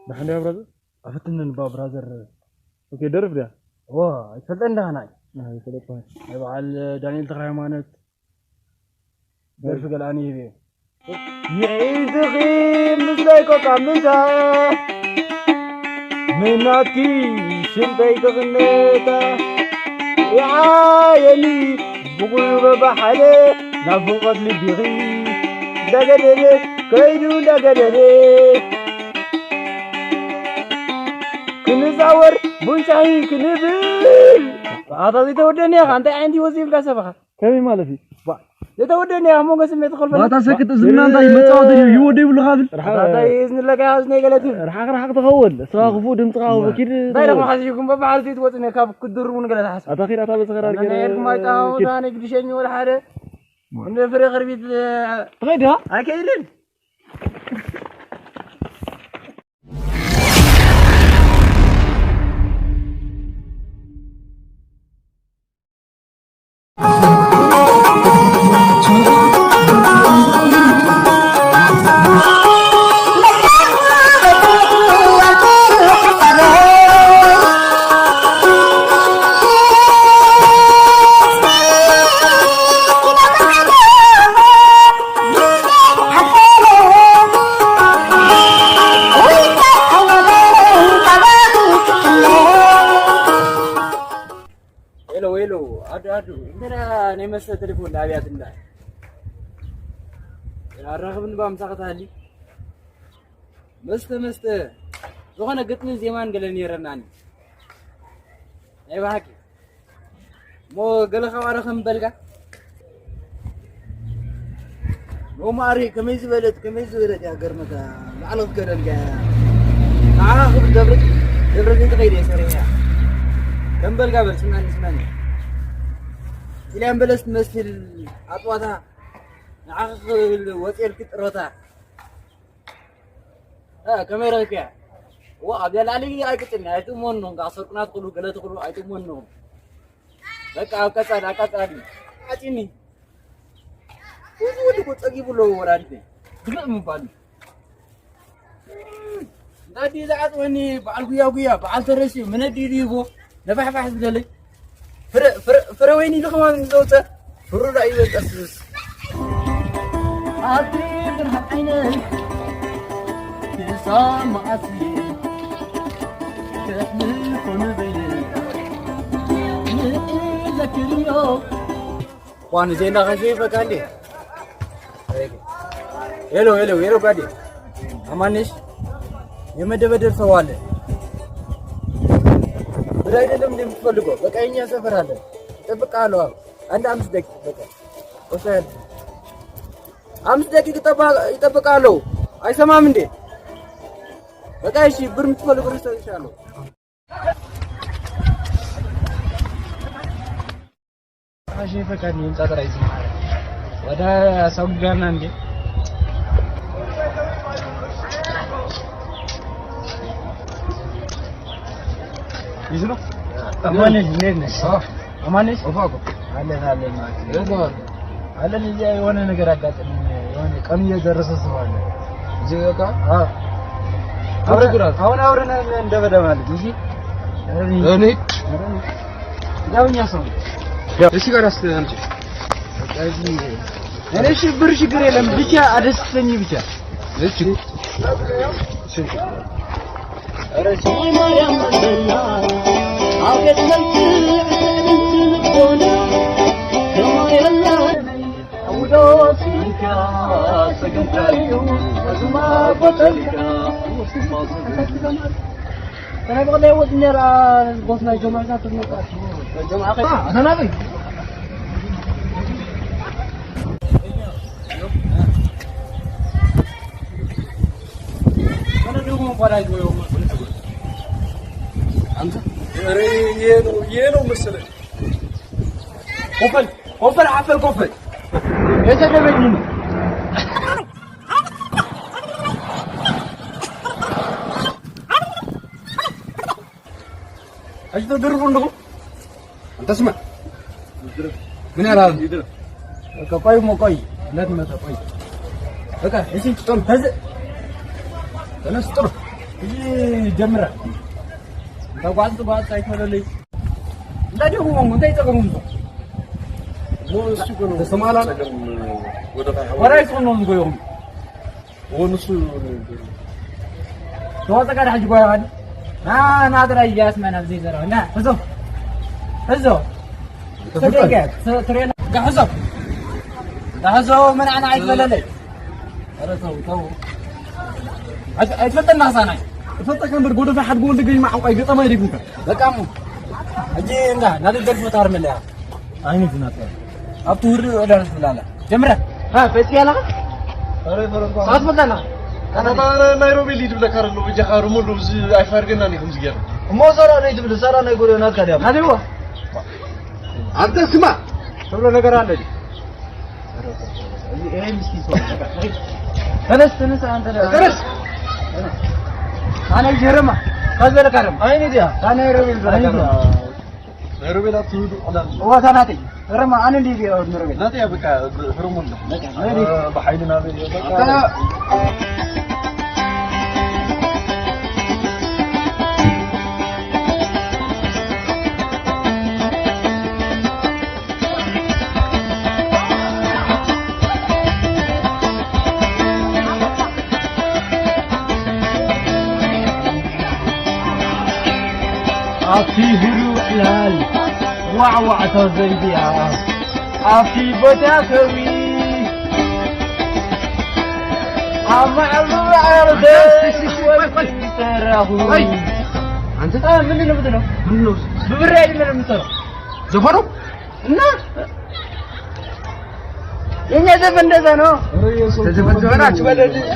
ደሓን ድያ ብራዘር? ኣፈትንን ባ ብራዘር። ኦኬ፣ ደርፍ ድያ? ዋ፣ ኣይትፈልጠን ዳህናይ። ኣይፈልጥን። ናይ በዓል ዳንኤል ተኽለ ሃይማኖት ደርፊ ገልኣኒ ይህብ እየ። ይዒዝኺ ምስለይ ኮቃ ምሳ፣ ምናትኪ ሽንተይ ክቕነታ፣ ይዓየኒ ብቑልበ ባሓለ፣ ናብ ፍቕረት ልቢኺ እንዳገደደ፣ ከይዱ እንዳገደደ። ክንዛወር ቡን ሻሂ ክንብል። ኣታ ዘይተወደኒ ኢኻ፣ እንታይ ዓይነት ህይወት ኢልካ ሰበኻ? ከመይ ማለት እዩ? ባ፣ ዘይተወደኒ ኢኻ፣ ሞገስ ስሜት ኸልፈ። ባታ ሰክት፣ እዝና እንታይ መጻወቲ ድዩ? ይወደ ይብሉኻ ብል። ኣታ እንታይ እዝኒ ለካ፣ እዝኒ ገለ ትብል። ርሓቕ ርሓቕ ትኸውን። እስኻ ክፉእ ድምፅኻ ዋ። ወኪድ እንታይ ኢልካ ትኸውን። ሓሲብኩም? በባዕል ዘይትወፅኒ ካብ ክድርቡ ንገለ ትሓስብ። ኣታ ኺድ፣ ኣታ በዝኸራ ኣነ ርጌ ናይ ኤርኩማ ኪድ። ይጣወታ፣ ናይ ግድሸኝ ወላ ሓደ። ዋ። እንደ ፍሬ ኸርቢት ትኸይድ ዲኻ? ኣይከይድን። ሄሎ፣ ሄሎ፣ ኣዱ፣ ኣዱ፣ እንተ ደኣ ናይ መስተ ቴሌፎን ንኣብያት እንዳ ኣራኽብኒ ባ ምሳኻ ትሃሊ። መስተ፣ መስተ፣ ዝኾነ ግጥምን ዜማን ገለ ነይረናኒ። ናይ ብሓቂ። እሞ ገለ ካብኣ ዶ ከም በልካ? ኖማሪ ከመይ ዝበለት፣ ከመይ ዝበለት እያ ገርመካ። ላዕሊ ክትከደልካ እያ። ንዓኻ ክብል ደብረ፣ ደብረ ዘይትኸይድ እየ ሰሪሐያ። ከም በልካ በል፣ ስማኒ፣ ስማኒ። ጥልያን በለስ ትመስል ኣጥዋታ። ንዓኻ ክብል ወፅኤልኪ ጥሮታ። እ፣ ከመይ ረኺብካያ? ዋ፣ ኣብ ላዕሊ ኣይቅፅን፣ ኣይትእመኖም፣ ከዓ ሰርቁና ትኽእሉ፣ ገለ ትኽእሉ፣ ኣይትእመኖም። በቃ፣ ኣብ ቀፃሊ፣ ኣብ ቀፃሊ። ዓፂኒ። እዚ ወዲ እኮ ፀጊቡ ኣለዎ፣ ወላዲተይ። ግልእ ምባል እዩ። እንዳ ድዩ ዝዓፅወኒ፣ በዓል ጉያ ጉያ፣ በዓል ተረሲኡ፣ መነዲ ድዩ ይቦ፣ ነፋሕፋሕ ዝደለይ። ፍረ፣ ፍረ፣ ፍረ ወይኒ ኢሉ ከማን ዘውፀ፣ ፍሩዳ እዩ ዘንቀስስ። ኣቲ ብርሃን ዓይነይ፣ ክሳብ መዓስ እየ ከሕልፎ ንበይነይ፣ ንእለክልዮ። ኳን ዜና ከሽፈካ እንዴ? ሄሎ፣ ሄሎ፣ ሄሎ፣ ጓዴ። አማን ነሽ? የመደበደብ ሰው አለ። ብር አይደለም እንዴ የምትፈልገው? በቃ የኛ ሰፈር አለ። እጠብቅሃለሁ። አንድ አምስት ደቂቃ በቃ። ወሰን። አምስት ደቂቃ ይጠባ-፣ ይጠብቅሃለሁ። አይሰማም እንዴ? በቃ እሺ፣ ብር የምትፈልገው ሰው ይሻለሁ። አሺ ፈቃድ ነው። ህንጻ ጥራይ ዝም አለ። ወደ ሰው ጋና እንዴ? ይዝ ነው። አማን ነሽ? እንዴት ነሽ? አዎ። አማን ነሽ? ኦፋ እኮ። አለን፣ አለን ማለት ነው። የት ነው? አለን። እዚያ የሆነ ነገር አጋጠመኝ። የሆነ ቀኑ እየደረሰ ስለሆነ። እዚህ በቃ? አዎ። አብረን፣ አብረን አብረን እንደበደባለን። እሺ? ኧረ እኔ እኔ? ኧረ እኔ? ያው እኛ ሰው ነው። እሺ፣ ጋር አስ-፣ አንቺ። በቃ እዚህ እኔ ሽብር ችግር የለም፣ ብቻ አደስተኝ ብቻ። እሺ። ኧረ እሺ። አንተ ኧረ ይሄ ነው፣ ይሄ ነው መሰለኝ። ኮፈል፣ ኮፈል፣ አፈል ኮፈል። የሰደበኝ ነው። አይ ተደርቦ እንደው አንተ ስማ። ምን ያላል? በቃ ቆይ፣ ሞ ቆይ፣ ለት መጣ ቆይ። በቃ እሺ፣ ጥሩ ተዘ-፣ ተነስ ጥሩ። እዚ ጀምረ። ተጓዝ፣ ተጓዝ ኣይትበለለይ። እንታይ ደጉ ሆንኩ? እንታይ ጸገም ሆንኩ? ሞ እሱ እኮ ነው ተሰማላ። ጸገም ወደ ታይ ወራይ ሆኖ ነው ዝጎየው። ወንሱ ተዋጠ ጋር ሐጅ ጓያ። ና፣ ና፣ ጥራይ እያስመና ብዘይ ዘራ። ና፣ ሕዞ። ሕዞ። ተፈጠረ። ሰደገ፣ ተ-፣ ትሬና። ጋ ሕዞ። ጋ ሕዞ፣ ምን ኣና ኣይትበለለይ። ኧረ ተው፣ ተው። ኣይት-፣ ኣይትፈልጠና ሳናይ። ተፈጠረ ከንበር ጎደፋ ሓድጎ ወልደ ገኝ ማዕቋይ ገጠማ ይደግምካ። በቃ ሙ። እጂ እንዳ፣ ናዲ ደርፎ ታር መለያ። ኣይነት ናት። ኣብቲ ውሪ ወዳል ትብላላ። ጀምረ። ሃ፣ ፈጽያላ? ኣረ፣ ፈረንኳ። ሳት መጣና። ኣረ፣ ናይሮቢ ሊድ ብለካ ኣሎ። እጃ ካሩ ሙሉ እዚ ኣይፋርገና ነው። እሞ ሰራ ነው ትብል፣ ሰራ ነው ጎደ ናት ካዲያ። ናዲዋ። አንተ ስማ። ተብሎ ነገር አለ። ይሄ ምስኪን ሰው። ተነስ፣ ተነስ፣ አንተ ተነስ። አነ ጀረማ። ካዘለ ካረም። አይኔ ዲያ። አነ ሮቤል ዘለ ካረም። ሮቤል አትሁዱ። ወታ ናቴ። ረማ፣ አነ እንዴ ቢያ ወድ ሮቤል። ናቴ በቃ። ሮሞን ነው። በቃ። በኃይልና በቃ። ኣብቲ ህሩብ ዕላል ዋዕዋዕታ ዘይብያ፣ ኣብቲ ቦታ ከዊ ኣብ ማዕሉ ዓርኸ ቆይ፣ ቆይ፣ ቆይ። ሰራኹ። ቆይ። አንተ አ፣ ምንድን ነው የምትለው? ምንድን ነው? ብብሬ አይደለም የምትለው? ዘፈኑ? እና የእኛ ዘፈን እንደዛ ነው። ተዘፈን ዘፈን አትበለልኝ።